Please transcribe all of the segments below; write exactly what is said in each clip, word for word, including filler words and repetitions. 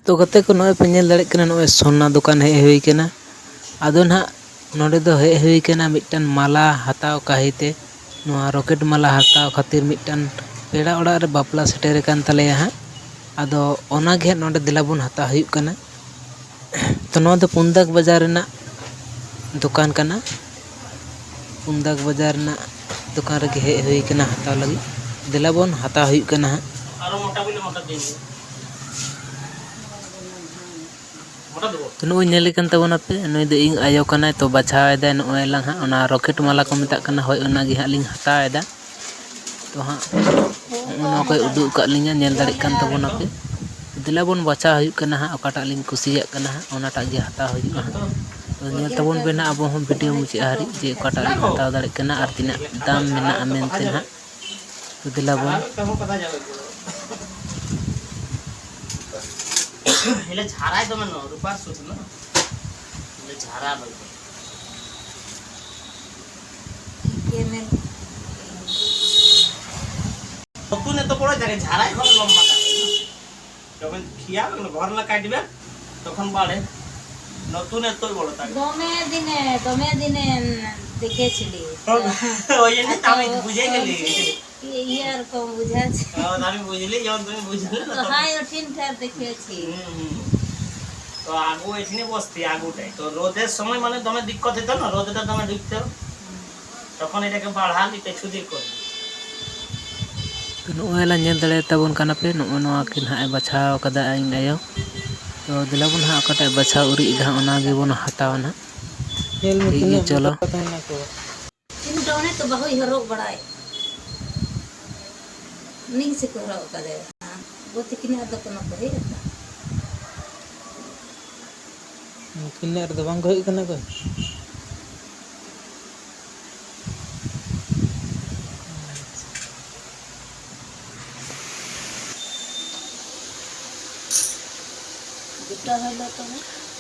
ᱛᱚ ᱜᱟᱛᱮ ᱠᱚ, ᱱᱚᱜᱼᱚᱭ ᱯᱮ ᱧᱮᱞ ᱫᱟᱲᱮᱭᱟᱜ ᱠᱟᱱᱟ, ᱱᱚᱜᱼᱚᱭ ᱥᱚᱱᱟ ᱫᱚᱠᱟᱱ ᱦᱮᱡ ᱦᱩᱭ ᱠᱟᱱᱟ᱾ ᱟᱫᱚ ᱱᱟᱦᱟᱜ ᱱᱚᱰᱮ ᱫᱚ ᱦᱮᱡ ᱦᱩᱭ ᱠᱟᱱᱟ ᱢᱤᱫᱴᱟᱝ ᱢᱟᱞᱟ ᱦᱟᱛᱟᱣ ᱠᱟᱹᱦᱤᱛᱮ᱾ ᱱᱚᱣᱟ ᱨᱚᱠᱮᱴ ᱢᱟᱞᱟ ᱦᱟᱛᱟᱣ ᱠᱷᱟᱹᱛᱤᱨ ᱢᱤᱫᱴᱟᱝ ᱯᱮᱲᱟ ᱚᱲᱟᱜ ᱨᱮ ᱵᱟᱯᱞᱟ ᱥᱮᱴᱮᱨ ᱟᱠᱟᱱ ᱛᱟᱞᱮᱭᱟ ᱦᱟᱸᱜ᱾ ᱟᱫᱚ ᱚᱱᱟᱜᱮ ᱦᱟᱸᱜ ᱱᱚᱰᱮ ᱫᱮᱞᱟ ᱵᱚᱱ ᱦᱟᱛᱟᱣ ᱦᱩᱭᱩᱜ ᱠᱟᱱᱟ᱾ ᱛᱚ ᱱᱚᱣᱟ ᱫᱚ ᱯᱩᱱᱫᱟᱜᱽ ᱵᱟᱡᱟᱨ ᱨᱮᱱᱟᱜ ᱫᱚᱠᱟᱱ ᱠᱟᱱᱟ᱾ ᱯᱩᱱᱫᱟᱜᱽ ᱵᱟᱡᱟᱨ ᱨᱮᱱᱟᱜ ᱫᱚᱠᱟᱱ ᱨᱮᱜᱮ ᱦᱮᱡ ᱦᱩᱭ ᱠᱟᱱᱟ ᱦᱟᱛᱟᱣ ᱞᱟᱹᱜᱤᱫ᱾ ᱫᱮᱞᱟ ᱵᱚᱱ ᱦᱟᱛᱟᱣ ᱦᱩᱭᱩᱜ ᱠᱟᱱᱟ ᱦᱟᱸᱜ᱾ ᱛᱚ ᱱᱚᱜᱼᱚᱭ ᱧᱮᱞᱮ ᱠᱟᱱ ᱛᱟᱵᱚᱱᱟᱯᱮ, ᱱᱩᱭ ᱫᱚ ᱤᱧ ᱟᱭᱳ ᱠᱟᱱᱟᱭ᱾ ᱛᱚ ᱵᱟᱪᱷᱟᱣ ᱮᱫᱟᱭ ᱱᱚᱜᱼᱚᱭ ᱞᱟᱝ ᱦᱟᱸᱜ, ᱚᱱᱟ ᱨᱚᱠᱮᱴ ᱢᱟᱞᱟ ᱠᱚ ᱢᱮᱛᱟᱜ ᱠᱟᱱᱟ, ᱦᱳᱭ ᱚᱱᱟᱜᱮ ᱦᱟᱸᱜ ᱞᱤᱧ ᱦᱟᱛᱟᱣ ᱮᱫᱟ᱾ ᱛᱚ ᱦᱟᱸᱜ ᱱᱚᱜᱼᱚ ᱱᱚᱣᱟ ᱠᱚᱭ ᱩᱫᱩᱜ ᱟᱠᱟᱫ ᱞᱤᱧᱟ, ᱧᱮᱞ ᱫᱟᱲᱮᱭᱟᱜ ᱠᱟᱱ ᱛᱟᱵᱚᱱᱟᱯᱮ᱾ ᱫᱮᱞᱟ ᱵᱚᱱ ᱵᱟᱪᱷᱟᱣ ᱦᱩᱭᱩᱜ ᱠᱟᱱᱟ ᱦᱟᱸᱜ, ᱚᱠᱟᱴᱟᱜ ᱞᱤᱧ ᱠᱩᱥᱤᱭᱟᱜ ᱠᱟᱱᱟ ᱦᱟᱸᱜ, ᱚᱱᱟᱴᱟᱜ ᱜᱮ ᱦᱟᱛᱟᱣ ᱦᱩᱭᱩᱜᱼᱟ ᱦᱟᱸᱜ᱾ ᱛᱚ ᱧᱮᱞ ᱛᱟᱵᱚᱱ ᱯᱮ ᱱᱟᱦᱟᱜ, ᱟᱵᱚ ᱦᱚᱸ ᱵᱷᱤᱰᱤᱭᱳ ᱢᱩᱪᱟᱹᱫ ᱦᱟᱹᱨᱤᱡ ᱡᱮ ᱚᱠᱟᱴᱟᱜ ᱞᱤᱧ ᱦᱟᱛᱟᱣ ᱫᱟᱲᱮᱭᱟᱜ ᱠᱟᱱᱟ ᱟᱨ ᱛᱤᱱᱟᱹᱜ ᱫᱟᱢ ᱢᱮᱱᱟᱜᱼᱟ ᱢᱮᱱᱛᱮ ᱱᱟᱦᱟᱜ᱾ ᱛᱚ ᱫᱮᱞᱟ ᱵᱚᱱ᱾ ᱤᱞᱮ ᱡᱷᱟᱨᱟᱭ ᱫᱚᱢᱮ ᱱᱚ, ᱨᱩᱯᱟᱨ ᱥᱩᱫ ᱱᱚ᱾ ᱤᱞᱮ ᱡᱷᱟᱨᱟ ᱵᱚᱞᱛᱮ। নতুন এত বড় থাকে, ঝাড়াই ঘর লম্বা থাকে। যখন খিয়া ঘর না কাটবে, তখন বাড়ে। নতুন এত বড় থাকে। দমে দিনে, দমে দিনে দেখেছিলি। ওই জন্য তো আমি বুঝে গেলি। ইয়ে আর কম বুঝাচ্ছে। ও, আমি বুঝলি, যখন তুমি বুঝলে না, তো তখন হাই ওঠিন ফের দেখেছি। হুম, হুম। তো আগু এখানে বসতি, আগুটাই। তো রোদের সময় মানে দমে দিক্কত হতো না, রোদটা দমে ঢুকতো। তখন এটাকে বাড়ালি, পেছু দিয়ে করলি। ᱛᱚ ᱱᱚᱜᱼᱚᱭ ᱞᱟᱝ ᱧᱮᱞ ᱫᱟᱲᱮᱭᱟᱛᱟ ᱵᱚᱱ ᱠᱟᱱᱟ ᱯᱮ, ᱱᱚᱜᱼᱚ ᱱᱚᱣᱟ ᱠᱤᱱ ᱦᱟᱸᱜ ᱮ ᱵᱟᱪᱷᱟᱣ ᱠᱟᱫᱟ ᱤᱧ ᱟᱭᱳ᱾ ᱛᱚ ᱫᱮᱞᱟ ᱵᱚᱱ ᱦᱟᱸᱜ ᱚᱠᱟᱴᱟᱜ ᱮ ᱵᱟᱪᱷᱟᱣ ᱩᱨᱤᱡ ᱮᱫᱟ ᱦᱟᱸᱜ, ᱚᱱᱟ ᱜᱮᱵᱚᱱ ᱦᱟᱛᱟᱣᱟ ᱱᱟᱦᱟᱜ᱾ ᱧᱮᱞ ᱢᱮ ᱴᱷᱤᱠ ᱜᱮᱭᱟ, ᱛᱤᱱᱟᱹᱜ ᱪᱚᱞᱚ᱾ ᱢᱚᱴᱟ ᱢᱮᱱᱟᱜ ᱠᱚᱣᱟ᱾ ᱤᱧ ᱫᱚ ᱚᱱᱮ ᱛᱚ ᱵᱟᱹᱦᱩᱭ ᱦᱚᱨᱚᱜ ᱵᱟᱲᱟᱭ᱾ ᱩᱱᱤ ᱜᱮᱥᱮ ᱠᱚ ᱦᱚᱨᱚᱜ ᱠᱟᱫᱮ᱾ ᱜᱚ ᱛᱤᱠᱤᱱᱟᱜ ᱫᱚ ᱠᱳᱱᱳ ᱠᱚ ᱦᱮᱡ ᱟᱠᱟᱱ᱾ ᱩᱱᱠᱤᱱᱟᱜ ᱨᱮᱫᱚ ᱵᱟᱝ ᱠᱚ ᱦᱮᱡ ᱟᱠᱟᱱᱟ ᱠᱚ?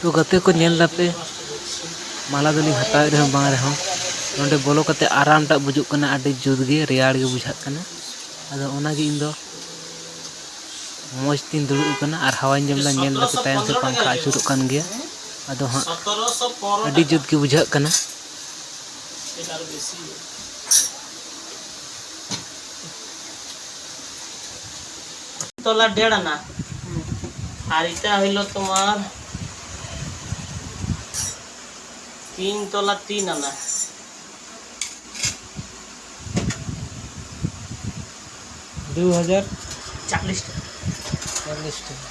ᱛᱚ ᱜᱟᱛᱮ ᱠᱚ, ᱧᱮᱞ ᱫᱟᱯᱮ, ᱢᱟᱞᱟ ᱫᱚᱞᱤᱧ ᱦᱟᱛᱟᱣᱮᱫ ᱨᱮᱦᱚᱸ ᱵᱟᱝ ᱨᱮᱦᱚᱸ, ᱱᱚᱸᱰᱮ ᱵᱚᱞᱚ ᱠᱟᱛᱮ ᱟᱨᱟᱢ ᱴᱟᱜ ᱵᱩᱡᱩᱜ ᱠᱟᱱᱟ, ᱟᱹᱰᱤ ᱡᱩᱛ ᱜᱮ ᱨᱮᱭᱟᱲ ᱜᱮ ᱵᱩᱡᱷᱟᱹᱜ ᱠᱟᱱᱟ᱾ ᱟᱫᱚ ᱚᱱᱟᱜᱮ ᱤᱧ ᱫᱚ ᱢᱚᱡᱽ ᱛᱤᱧ ᱫᱩᱲᱩᱵ ᱟᱠᱟᱱᱟ ᱟᱨ ᱦᱟᱣᱟᱧ ᱡᱚᱢ ᱮᱫᱟ᱾ ᱧᱮᱞ ᱫᱟᱯᱮ ᱛᱟᱭᱚᱢ ᱥᱮᱫ ᱯᱟᱝᱠᱷᱟ ᱟᱹᱪᱩᱨᱚᱜ ᱠᱟᱱ ᱜᱮᱭᱟ᱾ ᱟᱫᱚ ᱦᱟᱸᱜ ᱟᱹᱰᱤ ᱡᱩᱛ ᱜᱮ ᱵᱩᱡᱷᱟᱹᱜ ᱠᱟᱱᱟ᱾ তলা দেড় আনা। আর এটা হইল তোমার তিন তলা তিন আনা। দু হাজার চাল্লিশ টাকা। ᱪᱟᱞᱞᱤᱥ ᱴᱟᱠᱟ᱾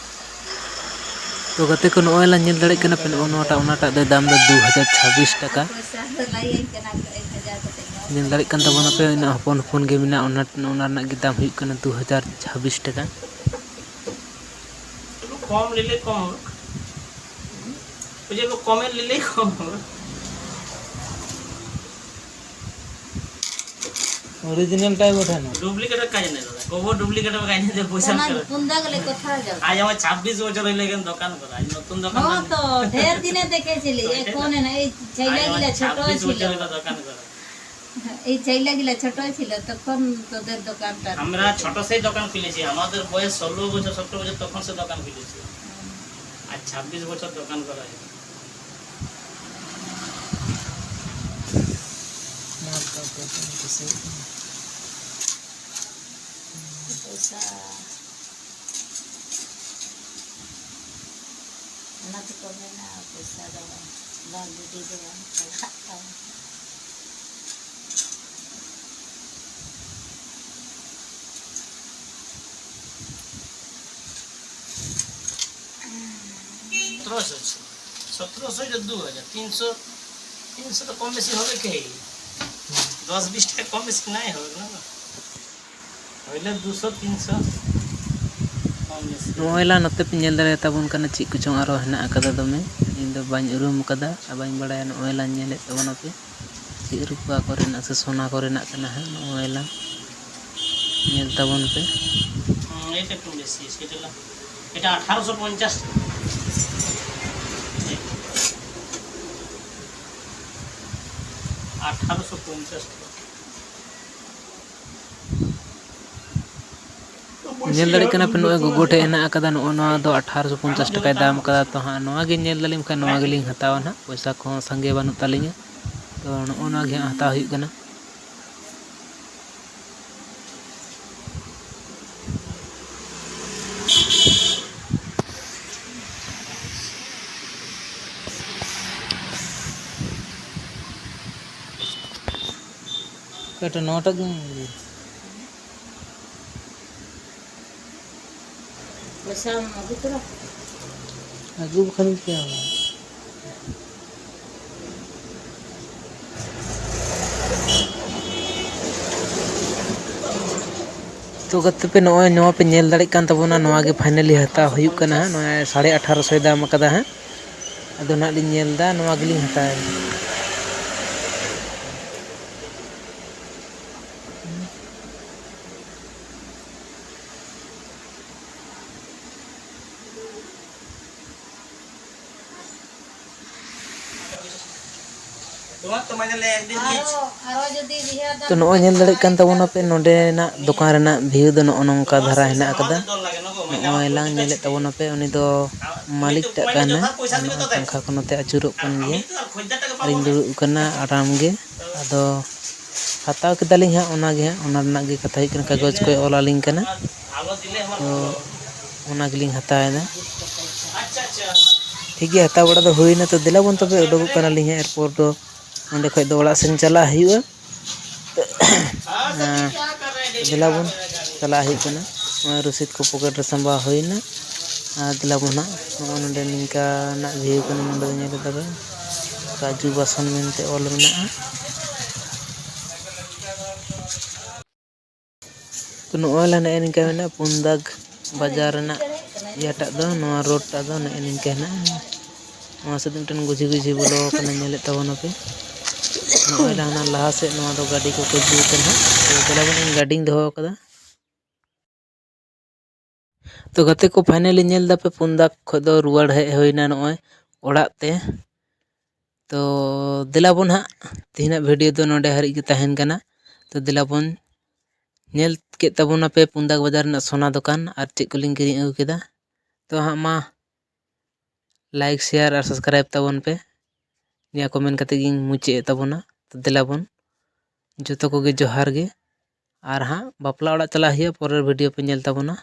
ᱛᱚ ᱜᱟᱛᱮ ᱠᱚ, ᱱᱚᱜᱼᱚᱭ ᱞᱟᱝ ᱧᱮᱞ ᱫᱟᱲᱮᱭᱟᱜ ᱠᱟᱱᱟ ᱯᱮ, ᱱᱚᱜᱼᱚ ᱱᱚᱣᱟᱴᱟᱜ, ᱚᱱᱟᱴᱟᱜ ᱫᱚ ᱫᱟᱢ ᱫᱚ ᱫᱩ ᱦᱟᱡᱟᱨ ᱪᱷᱟᱵᱵᱤᱥ ᱴᱟᱠᱟ᱾ ᱯᱚᱭᱥᱟ ᱫᱚ ᱞᱟᱹᱭᱟᱹᱧ ᱠᱟᱱᱟ ᱠᱚ ᱮᱠ ᱦᱟᱡᱟᱨ ᱠᱟᱛᱮ ᱱᱚᱣᱟ᱾ ᱧᱮᱞ ᱫᱟᱲᱮᱭᱟᱜ ᱠᱟᱱ ᱛᱟᱵᱚᱱᱟᱯᱮ, ᱩᱱᱟᱹᱜ ᱦᱚᱯᱚᱱ ᱦᱚᱯᱚᱱ ᱜᱮ ᱢᱮᱱᱟᱜᱼᱟ, ᱚᱱᱟ, ᱚᱱᱟ ᱨᱮᱱᱟᱜ ᱜᱮ ᱫᱟᱢ ᱦᱩᱭᱩᱜ ᱠᱟᱱᱟ ᱫᱩ ᱦᱟᱡᱟᱨ ᱪᱷᱟᱵᱵᱤᱥ ᱴᱟᱠᱟ᱾ ᱞᱤᱞᱮ ᱠᱚᱢ, ᱚᱱᱟ ᱠᱚᱢᱮᱱᱴ ᱞᱤᱞᱮ ᱠᱚᱢ᱾ ᱚᱨᱤᱡᱤᱱᱟᱞ ᱴᱟᱭᱤᱯ ᱩᱴᱷᱟᱹᱱᱟ᱾ ᱰᱩᱯᱞᱤᱠᱮᱴ ᱠᱟᱡ ᱱᱮ ᱫᱟᱫᱟ, ᱠᱚᱵᱚ ᱰᱩᱯᱞᱤᱠᱮᱴ ᱠᱟᱡ ᱱᱮ ᱫᱮ ᱯᱚᱭᱥᱟ ᱚᱱᱟ ᱠᱟᱨ᱾ ᱯᱩᱱᱫᱟ ᱜᱮᱞᱮ ᱠᱚᱛᱷᱟ ᱡᱟᱣ᱾ ᱟᱡ ᱟᱢᱟᱜ ᱪᱷᱟᱵᱵᱤᱥ ᱵᱚᱪᱷᱚᱨ ᱦᱩᱭ ᱞᱮᱠᱷᱟᱱ ᱫᱚᱠᱟᱱ ᱠᱚᱨᱟ, ᱟᱡ ᱱᱚᱛᱩᱱ ᱫᱚᱠᱟᱱ ᱦᱚᱸ ᱠᱟᱱ᱾ ᱛᱚ, ᱰᱷᱮᱨ ᱫᱤᱱᱮ ᱫᱮᱠᱷᱮ ᱪᱤᱞᱤ, ᱛᱚ, ᱮᱠᱷᱚᱱ ᱮᱱᱟ, ᱮᱭ ᱪᱷᱟᱭᱞᱟ ᱟᱡ ᱟᱢᱟᱜ ᱜᱤᱞᱟ ᱪᱷᱳᱴᱳ ᱪᱷᱟᱵᱵᱤᱥ ᱪᱷᱤᱞᱟ᱾ ᱵᱚᱪᱷᱚᱨ ᱦᱩᱭ ᱫᱚᱠᱟᱱ ᱠᱚᱨᱟ᱾ ᱮᱭ ᱪᱷᱟᱭᱞᱟ ᱜᱤᱞᱟ ᱪᱷᱳᱴᱳ ᱪᱷᱤᱞᱟ, ᱛᱚᱠᱷᱚᱱ ᱛᱚᱫᱮᱨ ᱫᱚᱠᱟᱱ ᱴᱟᱜ। আমরা ছোট সেই দোকান খুলেছি, আমাদের বয়স ষোলো বছর, সতেরো বছর, তখন সে দোকান খুলেছি। হুম। আর ছাব্বিশ বছর দোকান করা হয়েছে। ᱯᱚᱭᱥᱟ᱾ ᱚᱱᱟ ᱛᱮᱠᱚ ᱢᱮᱱᱟ, ᱯᱚᱭᱥᱟ ᱫᱚ ᱵᱟᱝ ᱜᱤᱰᱤ ᱫᱚ ᱵᱟᱝ ᱪᱟᱞᱟᱜ ᱛᱟᱢᱟ᱾ ᱥᱚᱛᱨᱚᱥᱚ ᱪᱷᱤᱞᱟ, ᱥᱚᱛᱨᱚᱥᱚ ᱪᱷᱤᱞᱟ ᱫᱩ ᱦᱟᱡᱟᱨ, ᱛᱤᱱᱥᱚ, ᱛᱤᱱᱥᱚ ᱛᱚ ᱠᱚᱢ ᱵᱮᱥᱤ ᱦᱚᱵᱮ ᱠᱮ, ᱫᱚᱥ ᱵᱤᱥ ᱴᱟᱠᱟ ᱠᱚᱢ ᱵᱮᱥᱤ ᱱᱟᱭ ᱦᱚᱵᱮ ᱱᱟ, ᱦᱚᱭᱞᱮ ᱫᱩᱥᱚ ᱛᱤᱱᱥᱚ ᱠᱚᱢ ᱵᱮᱥᱤ᱾ ᱱᱚᱜᱼᱚᱭ ᱞᱟ ᱱᱚᱛᱮ ᱯᱮ ᱧᱮᱞ ᱫᱟᱲᱮᱭᱟᱛᱟ ᱵᱚᱱ ᱠᱟᱱᱟ, ᱪᱮᱫ ᱠᱚᱪᱚᱝ ᱟᱨᱚ ᱦᱮᱱᱟᱜ ᱟᱠᱟᱫᱟ ᱫᱚᱢᱮ, ᱤᱧ ᱫᱚ ᱵᱟᱹᱧ ᱩᱨᱩᱢ ᱟᱠᱟᱫᱟ ᱟᱨ ᱵᱟᱹᱧ ᱵᱟᱲᱟᱭᱟ᱾ ᱱᱚᱜᱼᱚᱭ ᱞᱟ ᱧᱮᱞᱮᱫ ᱛᱟᱵᱚᱱᱟᱯᱮ, ᱪᱮᱫ ᱨᱩᱯᱟ ᱠᱚᱨᱮᱱᱟᱜ ᱥᱮ ᱥᱚᱱᱟ ᱠᱚᱨᱮᱱᱟᱜ ᱠᱟᱱᱟ ᱦᱟᱸᱜ᱾ ᱱᱚᱜᱼᱚᱭ ᱞᱟ ᱧᱮᱞ ᱛᱟᱵᱚᱱ ᱯᱮ᱾ ᱦᱩᱸ, ᱮᱭ ᱫᱮᱠᱷᱩᱱ ᱵᱮᱥᱤ, ᱮᱭ ᱫᱮᱠᱷᱩᱱ᱾ এটা আঠারোশো পঞ্চাশ টাকা। আঠারোশো পঞ্চাশ টাকা। ᱧᱮᱞ ᱫᱟᱲᱮᱭᱟᱜ ᱠᱟᱱᱟ ᱯᱮ, ᱱᱚᱜᱼᱚᱭ ᱜᱚᱜᱚ ᱴᱷᱮᱡ ᱦᱮᱱᱟᱜ ᱟᱠᱟᱫᱟ, ᱱᱚᱜᱼᱚ ᱱᱚᱣᱟ ᱫᱚ ᱟᱴᱷᱟᱨᱚᱥᱚ ᱯᱚᱧᱪᱟᱥ ᱴᱟᱠᱟᱭ ᱫᱟᱢ ᱟᱠᱟᱫᱟ᱾ ᱛᱚ ᱦᱟᱸᱜ ᱱᱚᱣᱟ ᱜᱮ ᱧᱮᱞ ᱫᱟᱞᱤᱧ ᱠᱷᱟᱱ ᱱᱚᱣᱟ ᱜᱮᱞᱤᱧ ᱦᱟᱛᱟᱣᱟ ᱱᱟᱦᱟᱜ, ᱯᱚᱭᱥᱟ ᱠᱚᱦᱚᱸ ᱥᱟᱸᱜᱮ ᱵᱟᱹᱱᱩᱜ ᱛᱟᱹᱞᱤᱧᱟ᱾ ᱛᱚ ᱱᱚᱜᱼᱚ ᱱᱚᱣᱟ ᱜᱮ ᱦᱟᱸᱜ ᱦᱟᱛᱟᱣ ᱦᱩᱭᱩᱜ ᱠᱟᱱᱟ᱾ ᱠᱟᱹᱴᱤᱡ ᱱᱚᱣᱟᱴᱟᱜ ᱜᱤᱧ ᱤᱫᱤᱭᱟ᱾ ᱯᱚᱭᱥᱟᱢ ᱟᱹᱜᱩ ᱛᱚᱨᱟ? ᱟᱹᱜᱩ ᱵᱟᱠᱷᱟᱱ ᱪᱤᱠᱟᱹᱭᱟᱢ? ᱛᱚ ᱜᱟᱛᱮ ᱯᱮ, ᱱᱚᱜᱼᱚᱭ ᱱᱚᱣᱟ ᱯᱮ ᱧᱮᱞ ᱫᱟᱲᱮᱭᱟᱜ ᱠᱟᱱ ᱛᱟᱵᱚᱱᱟ, ᱱᱚᱣᱟ ᱜᱮ finally ᱦᱟᱛᱟᱣ ᱦᱩᱭᱩᱜ ᱠᱟᱱᱟ ᱦᱟᱸᱜ᱾ ᱱᱚᱜᱼᱚᱭ ᱥᱟᱲᱮ ᱟᱴᱷᱟᱨᱚᱥᱚᱭ ᱫᱟᱢ ᱟᱠᱟᱫᱟ ᱦᱟᱸᱜ᱾ ᱟᱫᱚ ᱱᱟᱦᱟᱜ ᱞᱤᱧ ᱧᱮᱞ ᱮᱫᱟ, ᱱᱚᱣᱟ ᱜᱮᱞᱤᱧ ᱦᱟᱛᱟᱣᱟ᱾ ᱛᱚ ᱱᱚᱜᱼᱚᱭ ᱧᱮᱞ ᱫᱟᱲᱮᱭᱟᱜ ᱠᱟᱱ ᱛᱟᱵᱚᱱᱟᱯᱮ, ᱱᱚᱰᱮᱱᱟᱜ ᱫᱚᱠᱟᱱ ᱨᱮᱱᱟᱜ view ᱫᱚ ᱱᱚᱜᱼᱚ ᱱᱚᱝᱠᱟ ᱫᱷᱟᱨᱟ ᱦᱮᱱᱟᱜ ᱟᱠᱟᱫᱟ᱾ ᱱᱚᱜᱼᱚᱭ ᱞᱟᱝ ᱧᱮᱞᱮᱫ ᱛᱟᱵᱚᱱᱟᱯᱮ, ᱩᱱᱤ ᱫᱚ ᱢᱟᱹᱞᱤᱠ ᱴᱟᱜ ᱠᱟᱱᱟ᱾ ᱟᱨ ᱱᱚᱜᱼᱚᱭ ᱯᱟᱝᱠᱷᱟ ᱠᱚ ᱱᱚᱛᱮ ᱟᱹᱪᱩᱨᱚᱜ ᱠᱟᱱ ᱜᱮᱭᱟ᱾ ᱟᱨᱤᱧ ᱫᱩᱲᱩᱵ ᱠᱟᱱᱟ ᱟᱨᱟᱢ ᱜᱮ᱾ ᱟᱫᱚ ᱦᱟᱛᱟᱣ ᱠᱮᱫᱟᱞᱤᱧ ᱦᱟᱸᱜ, ᱚᱱᱟ ᱜᱮ ᱦᱟᱸᱜ, ᱚᱱᱟ ᱨᱮᱱᱟᱜ ᱜᱮ ᱠᱟᱛᱷᱟ ᱦᱩᱭᱩᱜ ᱠᱟᱱᱟ, ᱠᱟᱜᱚᱡᱽ ᱠᱚᱭ ᱚᱞ ᱟᱹᱞᱤᱧ ᱠᱟᱱᱟ᱾ ᱛᱚ ᱚᱱᱟ ᱜᱮᱞᱤᱧ ᱦᱟᱛᱟᱣ ᱮᱫᱟ᱾ ᱴᱷᱤᱠ ᱜᱮᱭᱟ, ᱦᱟᱛᱟᱣ ᱵᱟᱲᱟ ᱫᱚ ᱦᱩᱭᱱᱟ᱾ ᱛᱚ ᱫᱮᱞᱟ ᱵᱚᱱ ᱛᱚᱵᱮ, ᱩᱰᱩᱠᱚᱜ ᱠᱟᱱᱟᱞᱤᱧ ᱦᱟᱸᱜ ᱮᱨᱯᱳᱨᱴ ᱫᱚ᱾ ᱚᱸᱰᱮ ᱠᱷᱚᱡ ᱫᱚ ᱚᱲᱟᱜ ᱥᱮᱱ ᱪᱟᱞᱟᱜ ᱦᱩᱭᱩᱜᱼᱟ᱾ ᱦᱮᱸ, ᱫᱮᱞᱟ ᱵᱚᱱ ᱪᱟᱞᱟᱜ ᱦᱩᱭᱩᱜ ᱠᱟᱱᱟ᱾ ᱱᱚᱜᱼᱚᱭ ᱨᱚᱥᱤᱫ ᱠᱚ ᱯᱚᱠᱮᱴ ᱨᱮ ᱥᱟᱢᱵᱟᱣ ᱦᱩᱭᱱᱟ᱾ ᱟᱨ ᱫᱮᱞᱟ ᱵᱚᱱ ᱦᱟᱸᱜ, ᱱᱚᱜᱼᱚᱭ ᱱᱚᱰᱮ ᱱᱤᱝᱠᱟᱱᱟᱜ view ᱠᱟᱱᱟ, ᱱᱚᱰᱮ ᱫᱚ ᱧᱮᱞ ᱮᱫᱟ ᱵᱮᱱ, ᱨᱟᱡᱩ ᱵᱟᱥᱚᱱ ᱢᱮᱱᱛᱮ ᱚᱞ ᱢᱮᱱᱟᱜᱼᱟ᱾ ᱛᱚ ᱱᱚᱜᱼᱚᱭ ᱞᱟ ᱱᱮᱜᱼᱮ ᱱᱤᱝᱠᱟ ᱢᱮᱱᱟᱜᱼᱟ, ᱯᱩᱱ ᱫᱟᱜᱽ ᱵᱟᱡᱟᱨ ᱨᱮᱱᱟᱜ ᱤᱭᱟᱹᱴᱟᱜ ᱫᱚ, ᱱᱚᱣᱟ ᱨᱳᱰ ᱴᱟᱜ ᱫᱚ ᱱᱮᱜᱼᱮ ᱱᱤᱝᱠᱟ ᱦᱮᱱᱟᱜᱼᱟ᱾ ᱱᱚᱣᱟ ᱥᱮᱫ ᱢᱤᱫᱴᱮᱱ ᱜᱩᱡᱷᱤ ᱜᱩᱡᱷᱤ ᱵᱚᱞᱚ ᱟᱠᱟᱱᱟ, ᱧᱮᱞᱮᱫ ᱛᱟᱵᱚᱱᱟᱯᱮ᱾ ᱱᱚᱜᱼᱚᱭ ᱞᱟ ᱦᱟᱱᱟ ᱞᱟᱦᱟ ᱥᱮᱫ ᱱᱚᱣᱟ ᱫᱚ ᱜᱟᱹᱰᱤ ᱠᱚᱠᱚ ᱡᱩᱛᱟ ᱱᱟᱦᱟᱜ᱾ ᱛᱚ ᱫᱮᱞᱟ ᱵᱚᱱ, ᱤᱧ ᱜᱟᱹᱰᱤᱧ ᱫᱚᱦᱚ ᱟᱠᱟᱫᱟ᱾ ᱛᱚ ᱜᱟᱛᱮ ᱠᱚ, finally ᱧᱮᱞ ᱫᱟᱯᱮ ᱯᱩᱱ ᱫᱟᱜᱽ ᱠᱷᱚᱡ ᱫᱚ ᱨᱩᱣᱟᱹᱲ ᱦᱮᱡ ᱦᱩᱭᱱᱟ ᱱᱚᱜᱼᱚᱭ ᱚᱲᱟᱜ ᱛᱮ᱾ ᱛᱚ ᱫᱮᱞᱟ ᱵᱚᱱ ᱦᱟᱸᱜ, ᱛᱮᱦᱮᱧᱟᱜ video ᱫᱚ ᱱᱚᱰᱮ ᱦᱟᱹᱨᱤᱡ ᱜᱮ ᱛᱟᱦᱮᱱ ᱠᱟᱱᱟ᱾ ᱛᱚ ᱫᱮᱞᱟ ᱵᱚᱱ ᱧᱮᱞ ᱠᱮᱫ ᱛᱟᱵᱚᱱᱟᱯᱮ ᱯᱩᱱᱫᱟᱜ ᱵᱟᱡᱟᱨ ᱨᱮᱱᱟᱜ ᱥᱚᱱᱟ ᱫᱚᱠᱟᱱ ᱟᱨ ᱪᱮᱫ ᱠᱚᱞᱤᱧ ᱠᱤᱨᱤᱧ ᱟᱹᱜᱩ ᱠᱮᱫᱟ᱾ ᱛᱚ ᱦᱟᱸᱜ ᱢᱟ like, share ᱟᱨ subscribe ᱛᱟᱵᱚᱱ ᱯᱮ᱾ ᱱᱤᱭᱟᱹ ᱠᱚ ᱢᱮᱱ ᱠᱟᱛᱮ ᱜᱤᱧ ᱢᱩᱪᱟᱹᱫ ᱮᱫ ᱛᱟᱵᱚᱱᱟ᱾ ᱛᱚ ᱫᱮᱞᱟ ᱵᱚᱱ, ᱡᱚᱛᱚ ᱠᱚᱜᱮ ᱡᱚᱦᱟᱨ ᱜᱮ᱾ ᱟᱨ ᱦᱟᱸᱜ ᱵᱟᱯᱞᱟ ᱚᱲᱟᱜ ᱪᱟᱞᱟᱜ ᱦᱩᱭᱩᱜᱼᱟ, ᱯᱚᱨᱮᱨ video ᱯᱮ ᱧᱮᱞ ᱛᱟᱵᱚᱱᱟ᱾